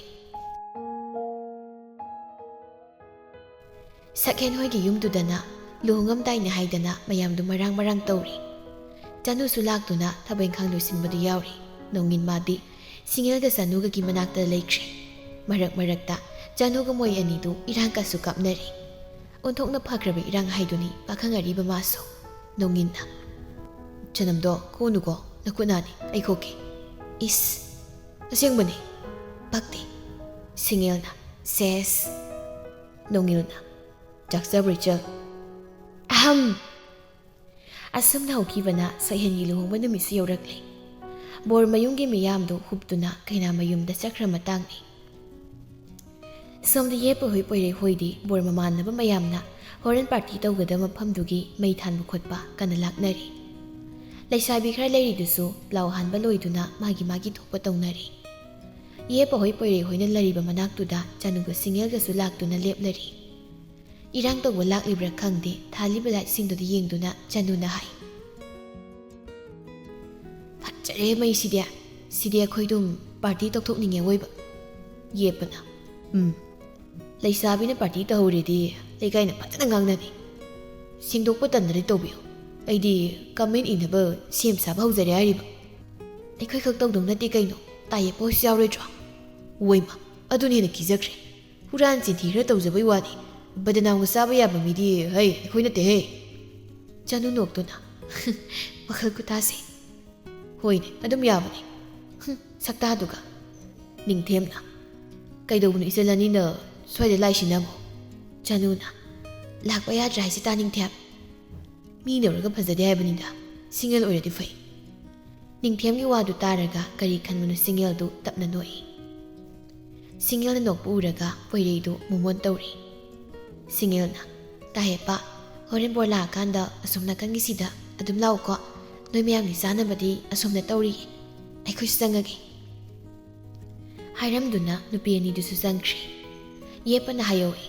ꯁꯛꯍꯦꯟ ꯍꯣꯏꯒꯤ ꯌꯨꯝꯗꯨꯗꯅ ꯂꯨꯍꯣꯡꯉꯝꯗꯥꯏꯅꯦ ꯍꯥꯏꯗꯅ ꯃꯌꯥꯝꯗꯨ ꯃꯔꯥꯡ ꯃꯔꯥꯡ ꯇꯧꯔꯤ꯫ ꯆꯥꯅꯨꯁꯨ ꯂꯥꯛꯇꯨꯅ ꯊꯕꯛ ꯏꯪꯈꯥꯡ ꯂꯣꯏꯁꯤꯟꯕꯗꯨ ꯌꯥꯎꯔꯤ꯫ ꯅꯣꯡꯉꯤꯟ ꯃꯥꯗꯤ ꯁꯤꯡꯉꯦꯜꯒ ꯆꯥꯅꯨꯒꯒꯤ ꯃꯅꯥꯛꯇ ꯂꯩꯈ꯭ꯔꯦ꯫ ꯃꯔꯛ ꯃꯔꯛꯇ ꯆꯥꯅꯨꯒ ꯃꯣꯏ ꯑꯅꯤꯗꯨ ꯏꯔꯥꯡ ꯀꯥꯁꯨ ꯀꯥꯞꯅꯔꯤ꯫ ꯑꯣꯟꯊꯣꯛꯅ ꯐꯈ꯭ꯔꯕ ꯏꯔꯥꯡ ꯍꯥꯏꯗꯨꯅꯤ ꯄꯥꯈꯪ ꯑꯔꯤꯕ ꯃꯥꯁꯨ꯫ ꯅꯣꯡꯉꯤꯟꯅ, "ꯆꯅꯝꯗꯣ ꯀꯣꯛꯎꯅꯨꯀꯣ, ꯅꯈꯨꯠ ꯅꯥꯅꯤ, ꯑꯩ ꯈꯣꯛꯀꯦ꯫" "ꯏꯁ, ꯑꯁꯦꯡꯕꯅꯤ, ꯄꯛꯇꯦ꯫" ꯁꯤꯡꯉꯦꯜꯅ, "ꯁꯦꯁ꯫" ꯅꯣꯡꯉꯤꯟꯅ, "ꯆꯥꯛ ꯆꯥꯕ꯭ꯔꯣ ꯏꯆꯜ?" "ꯑꯍꯝ!" ꯑꯁꯨꯝꯅ ꯍꯧꯈꯤꯕꯅ ꯁꯛꯍꯦꯟꯒꯤ ꯂꯨꯍꯣꯡꯕ ꯅꯨꯃꯤꯠꯁꯨ ꯌꯧꯔꯛꯂꯦ꯫ ꯕꯣꯔ ꯃꯌꯨꯝꯒꯤ ꯃꯤꯌꯥꯝꯗꯨ ꯍꯨꯞꯇꯨꯅ ꯀꯩꯅꯥ ꯃꯌꯨꯝꯗ ꯆꯠꯈ꯭ꯔ ꯃꯇꯥꯡꯅꯤ꯫ ꯁꯣꯝꯗ ꯌꯦꯞꯄ ꯍꯣꯏ ꯄꯣꯏꯔꯩ ꯍꯣꯏꯗꯤ ꯕꯣꯔ ꯃꯃꯥꯟꯅꯕ ꯃꯌꯥꯝꯅ ꯍꯣꯔꯦꯟ ꯄꯥꯔꯇꯤ ꯇꯧꯒꯗꯕ ꯃꯐꯝꯗꯨꯒꯤ ꯃꯩ ꯊꯥꯟꯕ ꯈꯣꯠꯄ ꯀꯟꯅ ꯂꯥꯛꯅꯔꯤ꯫ ꯂꯩꯁꯥꯕꯤ ꯈꯔ ꯂꯩꯔꯤꯗꯨꯁꯨ ꯄ꯭ꯂꯥꯎ ꯍꯥꯟꯕ ꯂꯣꯏꯗꯨꯅ ꯃꯥꯒꯤ ꯃꯥꯒꯤ ꯊꯣꯛꯄ ꯇꯧꯅꯔꯤ꯫ ꯌꯦꯞꯄ ꯍꯣꯏ ꯄꯣꯏꯔꯩ ꯍꯣꯏꯅ ꯂꯩꯔꯤꯕ ꯃꯅꯥꯛꯇꯨꯗ ꯆꯥꯅꯨꯒ ꯁꯤꯡꯉꯦꯜꯒꯁꯨ ꯂꯥꯛꯇꯨꯅ ꯂꯦꯞꯂꯔꯤ꯫ ꯏꯔꯥꯡ ꯇꯧꯕ ꯂꯥꯛꯂꯤꯕ꯭ꯔꯥ ꯈꯪꯗꯦ, ꯊꯥꯜꯂꯤꯕ ꯂꯥꯏꯠꯁꯤꯡꯗꯨꯗ ꯌꯦꯡꯗꯨꯅ ꯆꯅꯨꯅ ꯍꯥꯏ, "ꯐꯖꯔꯦ ꯃꯩꯁꯤꯗꯤ꯫ ꯁꯤꯗꯤ ꯑꯩꯈꯣꯏꯗꯨꯝ ꯄꯥꯔꯇꯤ ꯇꯧꯊꯣꯛꯅꯤꯡꯉꯦ ꯑꯣꯏꯕ꯫" ꯌꯦꯞꯄꯅ, "ꯎꯝ, ꯂꯩꯁꯥꯕꯤꯅ ꯄꯥꯔꯇꯤ ꯇꯧꯍꯧꯔꯦꯗꯤ ꯂꯩꯀꯥꯏꯅ ꯐꯖꯅ ꯉꯥꯡꯅꯅꯤ꯫" ꯁꯦꯡꯗꯣꯛꯄ ꯇꯟꯗ꯭ꯔꯗꯤ ꯇꯧꯕꯤꯌꯨ꯫ ꯑꯩꯗꯤ ꯀꯃꯦꯟ ꯏꯅꯕ ꯁꯦꯝ ꯁꯥꯕ ꯍꯧꯖꯔꯦ ꯍꯥꯏꯔꯤꯕ꯫ ꯑꯩꯈꯣꯏ ꯈꯛ ꯇꯧꯗꯧ ꯅꯠꯇꯦ ꯀꯩꯅꯣ, ꯇꯥꯏꯌꯦꯞꯄ ꯍꯣꯏꯁꯨ ꯌꯥꯎꯔꯣꯏꯗ꯭ꯔꯣ? ꯋꯣꯏꯃ, ꯑꯗꯨꯅ ꯍꯦꯟꯅ ꯀꯤꯖꯈ꯭ꯔꯦ꯫ ꯍꯨꯔꯥꯟ ꯆꯤꯟꯊꯤ ꯈꯔ ꯇꯧꯖꯕꯩ ꯋꯥꯅꯤ, ꯕꯗꯅꯥꯝꯒ ꯆꯥꯕ ꯌꯥꯕ ꯃꯤꯗꯤ ꯍꯩ ꯑꯩꯈꯣꯏ ꯅꯠꯇꯦꯍꯦ꯫ ꯆꯅꯨ ꯅꯣꯛꯇꯨꯅ, ꯋꯥꯈꯜ ꯈꯨꯇꯥꯁꯦ꯫ ꯍꯣꯏꯅꯦ, ꯑꯗꯨꯝ ꯌꯥꯕꯅꯦ꯫ ꯍꯨꯝ, ꯁꯛꯇꯥꯗꯨꯒ꯫ ꯅꯤꯡꯊꯦꯝꯅ, ꯀꯩꯗꯧꯕꯅꯣ ꯏꯆꯜ ꯑꯅꯤꯅ ꯁ꯭ꯋꯥꯏꯗ ꯂꯥꯛꯏꯁꯤꯅ ꯑꯃꯨꯛ? ꯆꯅꯨꯅ, ꯂꯥꯛꯄ ꯌꯥꯗ꯭ꯔꯥ ꯍꯥꯏꯁꯤ ꯇꯥ ꯅꯤꯡꯊꯦꯝ? ꯃꯤ ꯅꯧꯔꯒ ꯐꯖꯗꯦ ꯍꯥꯏꯕꯅꯤꯗ, ꯁꯤꯡꯒꯜ ꯑꯣꯏꯔꯗꯤ ꯐꯩ꯫ ꯅꯤꯡꯊꯦꯝꯒꯤ ꯋꯥꯗꯨ ꯇꯥꯔꯒ ꯀꯔꯤ ꯈꯟꯕꯅꯣ ꯁꯤꯡꯒꯦꯜꯗꯨ ꯇꯞꯅ ꯅꯣꯛꯏ꯫ ꯁꯤꯡꯒꯦꯜꯅ ꯅꯣꯛꯄ ꯎꯔꯒ ꯄꯣꯏꯔꯩꯗꯨ ꯃꯨꯃꯣꯟ ꯇꯧꯔꯤ꯫ ꯁꯤꯡꯒꯦꯜꯅ, ꯇꯥꯍꯦꯞꯄ, ꯍꯣꯔꯦꯟ ꯕꯣꯔ ꯂꯥꯛꯑꯀꯥꯟꯗ ꯑꯁꯣꯝ ꯅꯥꯀꯟꯒꯤꯁꯤꯗ ꯑꯗꯨꯝ ꯂꯥꯛꯎꯀꯣ꯫ ꯅꯣꯏ ꯃꯌꯥꯝꯒꯤ ꯆꯥꯅꯕꯗꯤ ꯑꯁꯣꯝꯗ ꯇꯧꯔꯤꯌꯦ꯫ ꯑꯩꯈꯣꯏꯁꯨ ꯆꯪꯉꯒꯦ꯫ ꯍꯥꯏꯔꯝꯗꯨꯅ ꯅꯨꯄꯤ ꯑꯅꯤꯗꯨꯁꯨ ꯆꯪꯈ꯭ꯔꯦ꯫ ꯌꯦꯞꯄꯅ ꯍꯥꯏꯍꯧꯏ,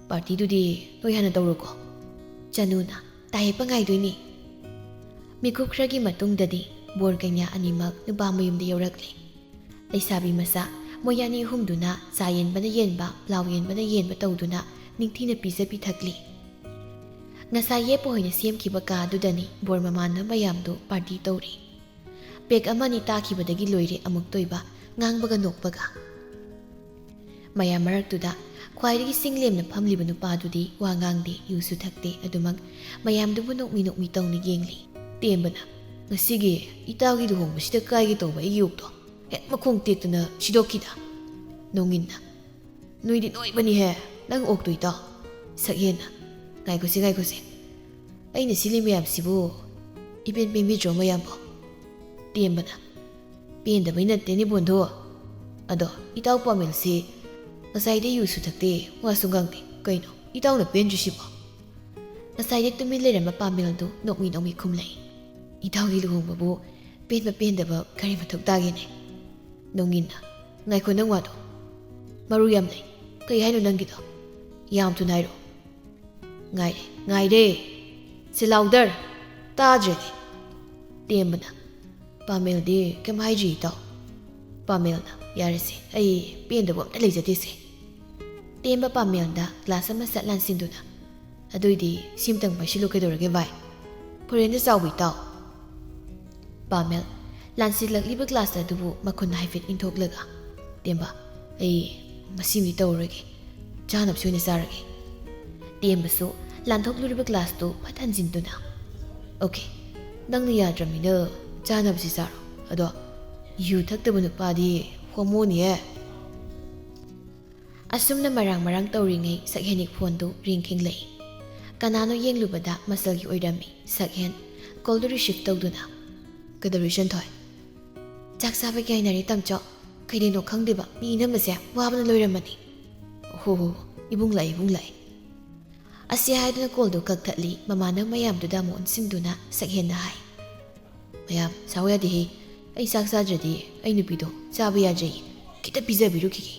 ꯄꯥꯔꯇꯤꯗꯨꯗꯤ ꯅꯣꯏ ꯍꯥꯟꯅ ꯇꯧꯔꯨꯀꯣ꯫ ꯆꯅꯨꯅ, ꯇꯥꯍꯦꯞꯄ ꯉꯥꯏꯗꯣꯏꯅꯤ꯫ ꯃꯤꯀꯨꯞ ꯈꯔꯒꯤ ꯃꯇꯨꯡꯗꯗꯤ ꯕꯣꯔ ꯀꯩꯅꯥ ꯑꯅꯤꯃꯛ ꯅꯨꯄꯥ ꯃꯌꯨꯝꯗ ꯌꯧꯔꯛꯂꯦ꯫ ꯂꯩꯁꯥꯕꯤ ꯃꯆꯥ ꯃꯣꯏ ꯑꯅꯤ ꯑꯍꯨꯝꯗꯨꯅ ꯆꯥ ꯌꯦꯟꯕꯅ ꯌꯦꯟꯕ, ꯄ꯭ꯂꯥꯎ ꯌꯦꯟꯕꯅ ꯌꯦꯟꯕ ꯇꯧꯗꯨꯅ ꯅꯤꯡꯊꯤꯅ ꯄꯤꯖ ꯄꯤꯊꯛꯂꯤ꯫ ꯉꯁꯥꯏ ꯌꯦꯞꯄ ꯍꯣꯏꯅ ꯁꯦꯝꯈꯤꯕ ꯀꯥꯗꯨꯗꯅꯤ ꯕꯣꯔ ꯃꯃꯥꯟꯅꯕ ꯃꯌꯥꯝꯗꯨ ꯄꯥꯔꯇꯤ ꯇꯧꯔꯤ꯫ ꯄꯦꯛ ꯑꯃꯅꯤ ꯇꯥꯈꯤꯕꯗꯒꯤ ꯂꯣꯏꯔꯦ ꯑꯃꯨꯛꯇꯣꯏꯕ, ꯉꯥꯡꯕꯒ ꯅꯣꯛꯄꯒ꯫ ꯃꯌꯥꯝ ꯃꯔꯛꯇꯨꯗ ꯈ꯭ꯋꯥꯏꯗꯒꯤ ꯆꯤꯡ ꯂꯦꯝꯅ ꯐꯝꯂꯤꯕ ꯅꯨꯄꯥꯗꯨꯗꯤ ꯋꯥ ꯉꯥꯡꯗꯦ, ꯌꯨꯁꯨ ꯊꯛꯇꯦ꯫ ꯑꯗꯨꯃꯛ ꯃꯌꯥꯝꯗꯨꯕꯨ ꯅꯣꯛꯃꯤ ꯅꯣꯛꯃꯤ ꯇꯧꯅ ꯌꯦꯡꯂꯤ꯫ ꯇꯦꯝꯕꯅ, ꯉꯁꯤꯒꯤ ꯏꯇꯥꯎꯒꯤ ꯂꯨꯍꯣꯡꯕꯁꯤꯗ ꯀꯥꯏꯒꯦ ꯇꯧꯕ ꯑꯩꯒꯤ ꯑꯣꯛꯇꯣ ꯍꯦꯛ ꯃꯈꯣꯡ ꯇꯦꯛꯇꯅ ꯁꯤꯗꯣꯛꯈꯤꯗ꯫ ꯅꯣꯡꯏꯟꯅ, ꯅꯣꯏꯗꯤ ꯅꯣꯏꯕꯅꯤꯍꯦ, ꯅꯪ ꯑꯣꯛꯇꯣ ꯏꯇꯥꯎ꯫ ꯁꯛꯍꯦꯟꯅ, ꯉꯥꯏꯈꯣꯁꯦ, ꯉꯥꯏꯈꯣꯁꯦ, ꯑꯩꯅ ꯁꯤꯜꯂꯤ ꯃꯌꯥꯝꯁꯤꯕꯨ ꯏꯄꯦꯟ ꯄꯦꯟꯕꯤꯗ꯭ꯔꯣ ꯃꯌꯥꯝꯕꯣ? ꯇꯦꯝꯕꯅ, ꯄꯦꯟꯗꯕꯩ ꯅꯠꯇꯦꯅꯦ ꯕꯣꯟꯗꯣ꯫ ꯑꯗꯣ ꯏꯇꯥꯎ ꯄꯥꯃꯦꯜꯁꯤ ꯉꯁꯥꯏꯗꯩ ꯌꯨꯁꯨ ꯊꯛꯇꯦ, ꯋꯥꯁꯨ ꯉꯥꯡꯗꯦ꯫ ꯀꯩꯅꯣ ꯏꯇꯥꯎꯅ ꯄꯦꯟꯗ꯭ꯔꯤꯁꯤꯕꯣ? ꯉꯁꯥꯏꯗꯩ ꯇꯨꯃꯤꯟ ꯂꯩꯔꯝꯕ ꯄꯥꯃꯦꯜꯗꯨ ꯅꯣꯛꯃꯤ ꯅꯣꯛꯃꯤ ꯈꯨꯝꯂꯛꯏ꯫ ꯏꯇꯥꯎꯒꯤ ꯂꯨꯍꯣꯡꯕꯕꯨ ꯄꯦꯟꯕ ꯄꯦꯟꯗꯕ ꯀꯔꯤ ꯃꯊꯧ ꯇꯥꯒꯦꯅꯦ? ꯅꯣꯡꯏꯟꯅ, ꯉꯥꯏꯈꯣ ꯅꯪ ꯋꯥꯗꯣ꯫ ꯃꯔꯨ ꯌꯥꯝ ꯂꯩ꯫ ꯀꯩ ꯍꯥꯏꯅꯣ ꯅꯪꯒꯤꯗꯣ? ꯌꯥꯝ ꯊꯨꯅ ꯍꯥꯏꯔꯛꯑꯣ꯫ ꯉꯥꯏꯔꯦ, ꯉꯥꯏꯔꯦ꯫ ꯁꯤ ꯂꯥꯎꯗꯔ, ꯇꯥꯗ꯭ꯔꯦꯅꯦ꯫ ꯇꯦꯝꯕꯅ, ꯄꯥꯃꯦꯜꯗꯤ ꯀꯩꯝ ꯍꯥꯏꯗ꯭ꯔꯤ ꯏꯇꯥꯎ꯫ ꯄꯥꯃꯦꯜꯅ, ꯌꯥꯔꯦꯁꯦ, ꯑꯩ ꯄꯦꯟꯗꯕ ꯑꯝꯇ ꯂꯩꯖꯗꯦꯁꯦ꯫ ꯇꯦꯝꯕ ꯄꯥꯃꯦꯜꯗ ꯒ꯭ꯂꯥꯁ ꯑꯃ ꯁꯠ ꯂꯥꯟꯁꯤꯟꯗꯨꯅ, ꯑꯗꯨꯏꯗꯤ ꯁꯤꯝꯇꯪ ꯄꯥꯏꯁꯤꯜꯂꯨ ꯀꯩꯗꯧꯔꯒꯦ ꯚꯥꯏ? ꯐꯣꯔꯦꯟꯗ ꯆꯥꯎꯕ ꯏꯇꯥꯎ꯫ ꯄꯥꯃꯦꯜ, ꯂꯥꯟꯁꯤꯜꯂꯛꯂꯤꯕ ꯒ꯭ꯂꯥꯁ ꯑꯗꯨꯕꯨ ꯃꯈꯨꯟ ꯍꯥꯏꯐꯦꯠ ꯏꯟꯊꯣꯛꯂꯒ, "ꯇꯦꯝꯕ, ꯑꯩ ꯃꯁꯤꯃꯗꯤ ꯇꯧꯔꯔꯣꯏꯒꯦ, ꯆꯥꯅꯕꯁꯤ ꯑꯣꯏꯅ ꯆꯥꯔꯒꯦ꯫" ꯇꯦꯝꯕꯁꯨ ꯂꯥꯟꯊꯣꯛꯂꯨꯔꯤꯕ ꯒ꯭ꯂꯥꯁꯇꯨ ꯐꯠ ꯍꯟꯖꯤꯟꯗꯨꯅ, "ꯑꯣꯀꯦ, ꯅꯪꯅ ꯌꯥꯗ꯭ꯔꯕꯅꯤꯅ ꯆꯥꯅꯕꯁꯤ ꯆꯥꯔꯣ꯫ ꯑꯗꯣ ꯌꯨ ꯊꯛꯇꯕ ꯅꯨꯄꯥꯗꯤ ꯍꯣꯃꯣꯅꯤꯍꯦ꯫" ꯑꯁꯨꯝꯅ ꯃꯔꯥꯡ ꯃꯔꯥꯡ ꯇꯧꯔꯤꯉꯩ ꯁꯛꯍꯦꯟꯒꯤ ꯐꯣꯟꯗꯨ ꯔꯤꯡ ꯈꯤꯡꯂꯛꯏ꯫ ꯀꯅꯥꯅꯣ ꯌꯦꯡꯂꯨꯕꯗ ꯃꯆꯜꯒꯤ ꯑꯣꯏꯔꯝꯃꯤ꯫ ꯁꯛꯍꯦꯟ ꯀꯣꯜꯗꯨ ꯔꯤꯁꯤꯞ ꯇꯧꯗꯨꯅ, "ꯀꯩꯗꯧꯔꯤ ꯁꯦꯟꯊꯣꯏ?" "ꯆꯥꯛ ꯆꯥꯕꯒꯤ ꯉꯥꯏꯅꯔꯤ ꯇꯥꯃꯣꯆꯧ꯫ ꯀꯩꯗꯩꯅꯣ ꯈꯪꯗꯦꯕ ꯃꯤ ꯏꯅꯝꯕꯁꯦ ꯋꯥꯕꯅ ꯂꯣꯏꯔꯝꯃꯅꯤ꯫" "ꯍꯣ ꯍꯣ, ꯏꯕꯨꯡ ꯂꯥꯛꯑꯦ, ꯏꯕꯨꯡ ꯂꯥꯛꯑꯦ꯫" ꯑꯁꯤ ꯍꯥꯏꯗꯨꯅ ꯀꯣꯜꯗꯨ ꯀꯛꯊꯠꯂꯤ꯫ ꯃꯃꯥꯟꯅꯕ ꯃꯌꯥꯝꯗꯨꯗ ꯑꯃꯨꯛ ꯑꯣꯟꯁꯤꯟꯗꯨꯅ ꯁꯛꯍꯦꯟꯅ ꯍꯥꯏ, "ꯃꯌꯥꯝ ꯁꯥꯎ ꯌꯥꯗꯦꯍꯦ꯫ ꯑꯩ ꯆꯥꯛ ꯆꯥꯗ꯭ꯔꯗꯤ ꯑꯩ ꯅꯨꯄꯤꯗꯣ ꯆꯥꯕ ꯌꯥꯗ꯭ꯔꯦꯌꯦ꯫ ꯈꯤꯇ ꯄꯤꯖꯕꯤꯔꯨꯈꯤꯒꯦ꯫"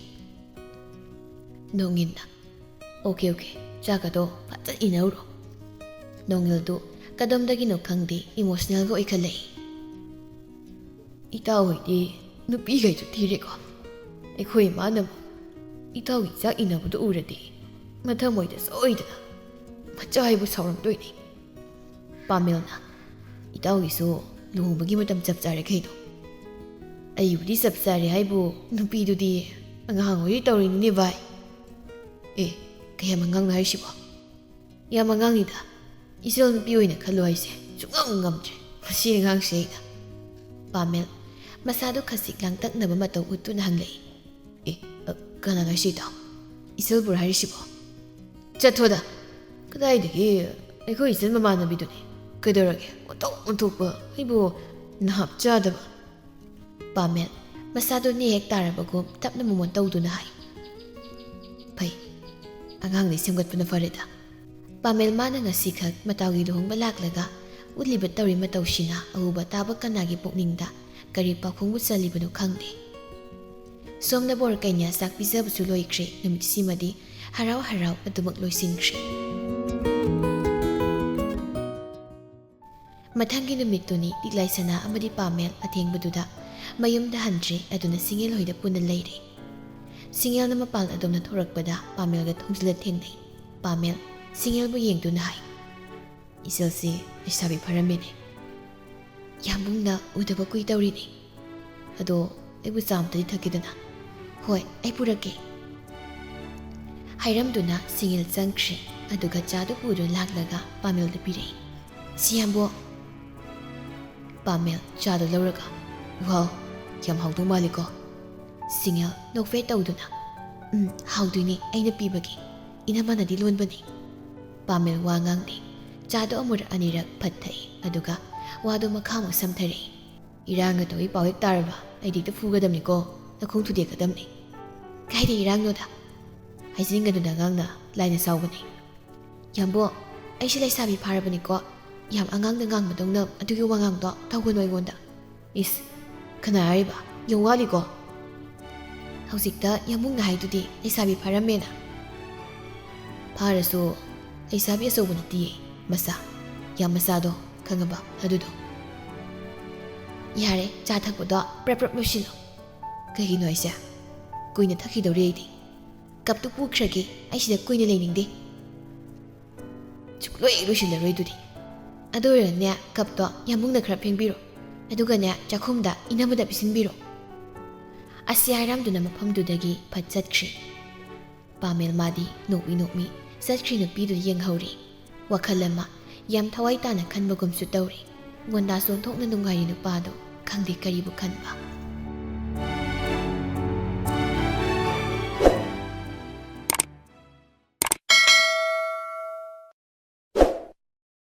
ꯅꯣꯡꯉꯤꯟꯅ, "ꯑꯣꯀꯦ ꯑꯣꯀꯦ, ꯆꯥꯛꯀꯗꯣ ꯐꯖꯅ ꯏꯟꯅꯧꯔꯣ꯫" ꯅꯣꯡꯉꯤꯜꯗꯨ ꯀꯗꯣꯝꯗꯒꯤꯅꯣ ꯈꯪꯗꯦ ꯏꯃꯣꯁꯅꯦꯜꯒ ꯑꯣꯏꯈꯠꯂꯛꯏ꯫ "ꯏꯇꯥꯎ ꯍꯣꯏꯗꯤ ꯅꯨꯄꯤꯈꯩꯗꯨ ꯊꯤꯔꯦꯀꯣ꯫ ꯑꯩꯈꯣꯏ ꯏꯃꯥꯅ ꯏꯇꯥꯎꯒꯤ ꯆꯥꯛ ꯏꯟꯅꯕꯗꯨ ꯎꯔꯗꯤ ꯃꯊꯪ ꯃꯣꯏꯗ ꯁꯣꯏꯗꯅ ꯃꯆꯥ ꯍꯥꯏꯕꯨ ꯁꯥꯎꯔꯝꯗꯣꯏꯅꯤ꯫" ꯄꯥꯃꯦꯜꯅ, "ꯏꯇꯥꯎꯒꯤꯁꯨ ꯂꯨꯍꯣꯡꯕꯒꯤ ꯃꯇꯝ ꯆꯞ ꯆꯥꯔꯦ ꯀꯩꯅꯣ꯫" "ꯑꯩꯕꯨꯗꯤ ꯆꯞ ꯆꯥꯔꯦ ꯍꯥꯏꯕꯨ ꯅꯨꯄꯤꯗꯨꯗꯤ ꯑꯉꯥꯡ ꯑꯣꯏꯔꯤ ꯇꯧꯔꯤꯅꯤꯅꯦ ꯚꯥꯏ꯫" "ꯑꯦ, ꯀꯌꯥꯝ ꯑꯉꯥꯡꯅꯣ ꯍꯥꯏꯔꯤꯁꯤꯕꯣ?" "ꯌꯥꯝ ꯑꯉꯥꯡꯅꯤꯗ꯫ ꯏꯆꯜ ꯅꯨꯄꯤ ꯑꯣꯏꯅ ꯈꯜꯂꯨ ꯍꯥꯏꯁꯦ ꯁꯨꯡꯉꯝ ꯉꯝꯗ꯭ꯔꯦ ꯃꯁꯤ ꯑꯉꯥꯡꯁꯦ ꯑꯩꯅ꯫" ꯄꯥꯃꯦꯜ ꯃꯁꯥꯗꯨ ꯈꯖꯤꯛ ꯂꯥꯡꯇꯛꯅꯕ ꯃꯇꯧ ꯎꯠꯇꯨꯅ ꯍꯪꯂꯛꯏ꯫ "ꯑꯦ, ꯑ, ꯀꯅꯥꯅꯣ ꯍꯥꯏꯁꯤ ꯏꯇꯥꯎ? ꯏꯆꯜꯕꯨꯔꯣ ꯍꯥꯏꯔꯤꯁꯤꯕꯣ?" "ꯆꯠꯊꯣꯗ! ꯀꯗꯥꯏꯗꯒꯤ ꯑꯩꯈꯣꯏ ꯏꯆꯜ ꯃꯃꯥꯟꯅꯕꯤꯗꯨꯅꯤ꯫ ꯀꯩꯗꯧꯔꯒꯦ? ꯑꯣꯟꯊꯣꯛ ꯑꯣꯟꯊꯣꯛꯄ ꯑꯩꯕꯨ ꯅꯍꯥꯞ ꯆꯥꯗꯕ꯫" ꯄꯥꯃꯦꯜ ꯃꯁꯥꯗꯨ ꯅꯦ ꯍꯦꯛ ꯇꯥꯔꯕꯒꯨꯝ ꯇꯞꯅ ꯃꯣꯃꯣꯟ ꯇꯧꯗꯨꯅ ꯍꯥꯏ, "ꯐꯩ, ꯑꯉꯥꯡꯗꯤ ꯁꯦꯝꯒꯠꯄꯅ ꯐꯔꯦꯗ꯫" ꯄꯥꯃꯦꯜ ꯃꯥꯅ ꯉꯁꯤꯈꯛ ꯃꯇꯥꯎꯒꯤ ꯂꯨꯍꯣꯡꯕ ꯂꯥꯛꯂꯒ ꯎꯠꯂꯤꯕ ꯇꯧꯔꯤ ꯃꯇꯧꯁꯤꯅ ꯑꯎꯕ ꯇꯥꯕ ꯀꯅꯥꯒꯤ ꯄꯨꯛꯅꯤꯡꯗ ꯀꯔꯤ ꯄꯥꯎꯈꯣꯡꯕꯨ ꯆꯜꯂꯤꯕꯅꯣ ꯈꯪꯗꯦ꯫ ꯁꯣꯝꯅ ꯕꯣꯔ ꯀꯩꯅꯥ ꯆꯥꯛ ꯄꯤꯖꯕꯁꯨ ꯂꯣꯏꯈ꯭ꯔꯦ꯫ ꯅꯨꯃꯤꯠꯁꯤꯃꯗꯤ ꯍꯔꯥꯎ ꯍꯔꯥꯎ ꯑꯗꯨꯃꯛ ꯂꯣꯏꯁꯤꯟꯈ꯭ꯔꯦ꯫ ꯃꯊꯪꯒꯤ ꯅꯨꯃꯤꯠꯇꯨꯅꯤ ꯂꯤꯛꯂꯥꯏ ꯁꯅꯥ ꯑꯃꯗꯤ ꯄꯥꯃꯦꯜ ꯑꯊꯦꯡꯕꯗꯨꯗ ꯃꯌꯨꯝꯗ ꯍꯟꯗ꯭ꯔꯤ꯫ ꯑꯗꯨꯅ ꯁꯤꯡꯉꯦꯜ ꯍꯣꯏꯗ ꯄꯨꯟꯅ ꯂꯩꯔꯤ꯫ ꯁꯤꯡꯉꯦꯜꯅ ꯃꯄꯥꯟ ꯑꯗꯣꯝꯗ ꯊꯣꯔꯛꯄꯗ ꯄꯥꯃꯦꯜꯒ ꯊꯣꯡꯖꯤꯜꯂ ꯊꯦꯡꯅꯩ꯫ ꯄꯥꯃꯦꯜ ꯁꯤꯡꯉꯦꯜꯕꯨ ꯌꯦꯡꯗꯨꯅ ꯍꯥꯏ, "ꯏꯆꯜꯁꯤ ꯂꯩꯁꯥꯕꯤ ꯐꯔꯝꯃꯦꯅꯦ꯫ ꯌꯥꯝꯕꯨꯡꯅ ꯎꯗꯕ ꯀꯨꯏ ꯇꯧꯔꯤꯅꯦ꯫ ꯑꯗꯣ ꯑꯩꯕꯨ ꯆꯥ ꯑꯝꯇꯗꯤ ꯊꯛꯀꯦꯗꯅ?" "ꯍꯣꯏ, ꯑꯩ ꯄꯨꯔꯛꯀꯦ" ꯍꯥꯏꯔꯝꯗꯨꯅ ꯁꯤꯡꯉꯦꯜ ꯆꯪꯈ꯭ꯔꯦ꯫ ꯑꯗꯨꯒ ꯆꯥꯗꯨ ꯄꯨꯗꯨꯅ ꯂꯥꯛꯂꯒ ꯄꯥꯃꯦꯜꯗ ꯄꯤꯔꯛꯏ꯫ "ꯁꯤ ꯌꯥꯝꯕꯣ꯫" ꯄꯥꯃꯦꯜ ꯆꯥꯗꯨ ꯂꯧꯔꯒ, "ꯋꯥꯎ, ꯌꯥꯝ ꯍꯥꯎꯗꯧ ꯃꯥꯜꯂꯤꯀꯣ?" ꯁꯤꯡꯉꯦꯜ ꯅꯣꯛꯐꯦꯠ ꯇꯧꯗꯨꯅ, "ꯎꯝ, ꯍꯥꯎꯗꯣꯏꯅꯤ, ꯑꯩꯅ ꯄꯤꯕꯒꯤ, ꯏꯅꯝꯃꯅꯗꯤ ꯂꯣꯟꯕꯅꯤ꯫" ꯄꯥꯃꯦꯜ ꯋꯥ ꯉꯥꯡꯗꯦ꯫ ꯆꯥꯗꯨ ꯑꯃꯨꯔꯛ ꯑꯅꯤꯔꯛ ꯐꯠ ꯊꯛꯏ, ꯑꯗꯨꯒ ꯋꯥꯗꯨ ꯃꯈꯥ ꯑꯃꯨꯛ ꯁꯝꯊꯔꯛꯏ꯫ "ꯏꯔꯥꯡꯒ ꯇꯧꯏ ꯄꯥꯎ ꯍꯦꯛ ꯇꯥꯔꯕ, ꯑꯩꯗꯤ ꯍꯦꯛꯇ ꯐꯨꯒꯗꯕꯅꯤꯀꯣ, ꯅꯈꯣꯡ ꯊꯨꯗꯦꯛꯀꯗꯕꯅꯤ꯫" "ꯀꯥꯏꯗ ꯏꯔꯥꯡꯅꯣꯗ? ꯍꯥꯏꯖꯤꯟꯒꯅꯨꯗ ꯑꯉꯥꯡꯅ, ꯂꯥꯏꯅ ꯆꯥꯎꯕꯅꯤ꯫" "ꯌꯥꯝꯕꯣ, ꯑꯩꯁꯦ ꯂꯩꯁꯥꯕꯤ ꯐꯥꯔꯕꯅꯤꯀꯣ, ꯌꯥꯝ ꯑꯉꯥꯡꯗ ꯉꯥꯡꯕꯗꯧꯅ ꯑꯗꯨꯒꯤ ꯋꯥꯉꯥꯡꯗꯣ ꯇꯧꯒꯅꯨ ꯑꯩꯉꯣꯟꯗ꯫" "ꯏꯁ, ꯀꯅꯥ ꯍꯥꯏꯔꯤꯕ? ꯌꯥꯝ ꯋꯥꯠꯂꯤꯀꯣ?" "ꯍꯧꯖꯤꯛꯇ ꯌꯥꯝꯕꯨꯡꯅ ꯍꯥꯏꯗꯨꯗꯤ ꯂꯩꯁꯥꯕꯤ ꯐꯥꯔꯝꯃꯦꯅ꯫" "ꯐꯥꯔꯁꯨ ꯂꯩꯁꯥꯕꯤ ꯑꯆꯧꯕ ꯅꯠꯇꯤꯌꯦ, ꯃꯆꯥ, ꯌꯥꯝ ꯃꯆꯥꯗꯣ, ꯈꯪꯉꯕ, ꯑꯗꯨꯗꯣ꯫" "ꯌꯥꯔꯦ, ꯆꯥ ꯊꯛꯄꯗꯣ ꯄ꯭ꯔꯞ ꯄ꯭ꯔꯞ ꯂꯣꯏꯁꯤꯜꯂꯣ꯫" "ꯀꯩꯒꯤꯅꯣ ꯍꯥꯏꯁꯦ? ꯀꯨꯏꯅ ꯊꯛꯈꯤꯗꯧꯔꯦ ꯑꯩꯗꯤ꯫ ꯀꯞꯇꯨ ꯄꯨꯈ꯭ꯔꯒꯦ, ꯑꯩ ꯁꯤꯗ ꯀꯨꯏꯅ ꯂꯩꯅꯤꯡꯗꯦ꯫" "ꯁꯨꯛꯂꯣꯏ ꯂꯣꯏꯁꯤꯜꯂꯔꯣꯏ ꯑꯗꯨꯗꯤ꯫ ꯑꯗꯨ ꯑꯣꯏꯔꯒꯅꯦ, ꯀꯞꯇꯣ ꯌꯥꯝꯕꯨꯡꯅ ꯈꯔ ꯐꯦꯡꯕꯤꯔꯣ, ꯑꯗꯨꯒꯅꯦ, ꯆꯥꯛꯈꯨꯝꯗ ꯏꯅꯝꯃꯗ ꯄꯤꯁꯤꯟꯕꯤꯔꯣ꯫" ꯑꯁꯤ ꯍꯥꯏꯔꯝꯗꯨꯅ ꯃꯐꯝꯗꯨꯗꯒꯤ ꯐꯠ ꯆꯠꯈ꯭ꯔꯦ꯫ ꯄꯥꯃꯦꯜ ꯃꯥꯗꯤ ꯅꯣꯛꯃꯤ ꯅꯣꯛꯃꯤ ꯆꯠꯈ꯭ꯔꯤ ꯅꯨꯄꯤꯗꯨ ꯌꯦꯡꯍꯧꯔꯤ꯫ ꯋꯥꯈꯜ ꯑꯃ ꯌꯥꯝ ꯊꯋꯥꯏ ꯇꯥꯅ ꯈꯟꯕꯒꯨꯝꯁꯨ ꯇꯧꯔꯤ꯫ ꯒꯣꯟꯗꯥꯁ ꯑꯣꯟꯊꯣꯛꯅ ꯅꯨꯡꯉꯥꯏꯔꯤ ꯅꯨꯄꯥꯗꯣ, ꯈꯪꯗꯦ ꯀꯔꯤꯕꯨ ꯈꯟꯕ꯫